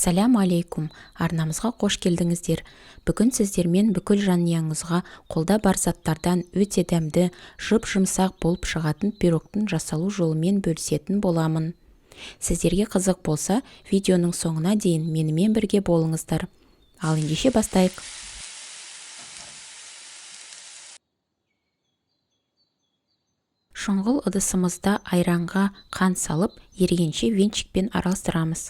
Ассаляму алейкум! Арнамызға қош келдіңіздер! Бүгін сіздермен бүкіл жанұяңызға қолда бар заттардан өте дәмді, жұп-жұмсақ болып шығатын пирогтың жасалу жолымен бөлісетін боламын. Сіздерге қызық болса, видеоның соңына дейін менімен бірге болыңыздар. Ал ендеше бастайық. Шұңғыл ыдысымызда айранға қант салып, ерігенше венчикпен араластырамыз.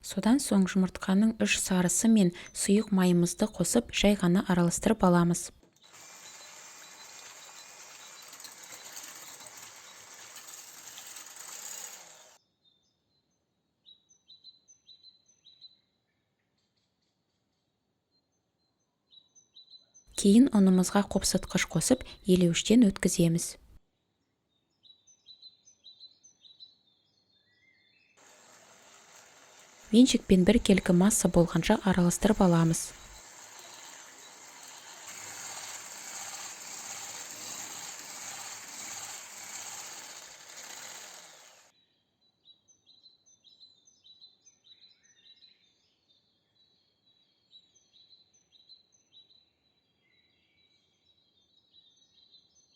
Содан соң жұмыртқаның 3 сарысы мен сұйық майымызды қосып, жай ғана араластырып аламыз. Кейін ұнымызға қопсытқыш қосып, елеуіштен өткіземіз. Венчикпен біркелкі масса болғанша араластырып аламыз.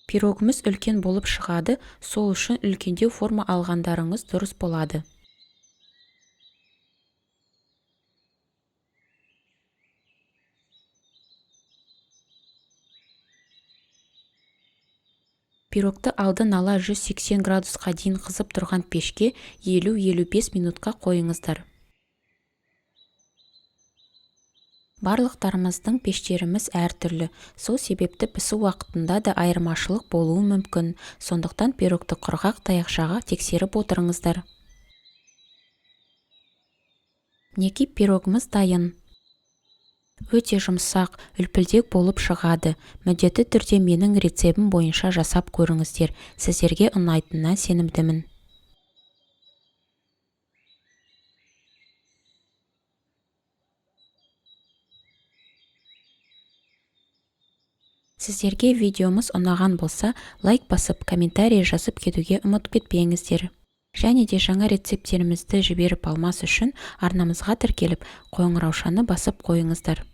Пирогымыз үлкен болып шығады, сол үшін үлкендеу форма алғандарыңыз дұрыс болады. Пирогты алдын ала 180 градусқа дейін қызып тұрған пешке 50-55 минутқа қойыңыздар. Барлықтарымыздың пештеріміз әртүрлі, сол себепті пісу уақытында да айырмашылық болуы мүмкін. Сондықтан пирогты құрғақ таяқшаға тексеріп отырыңыздар. Мінекей, пирогымыз дайын. Өте жұмсақ, үлпілдек болып шығады. Міндетті түрде менің рецебім бойынша жасап көріңіздер. Сіздерге ұнайтынына сенімдімін. Сіздерге видеомыз ұнаған болса, лайк басып, комментарий жазып кетуге ұмытып кетпеңіздер. Және де жаңа рецепттерімізді жіберіп алмас үшін арнамызға тіркеліп, қоңыраушаны басып қойыңыздар.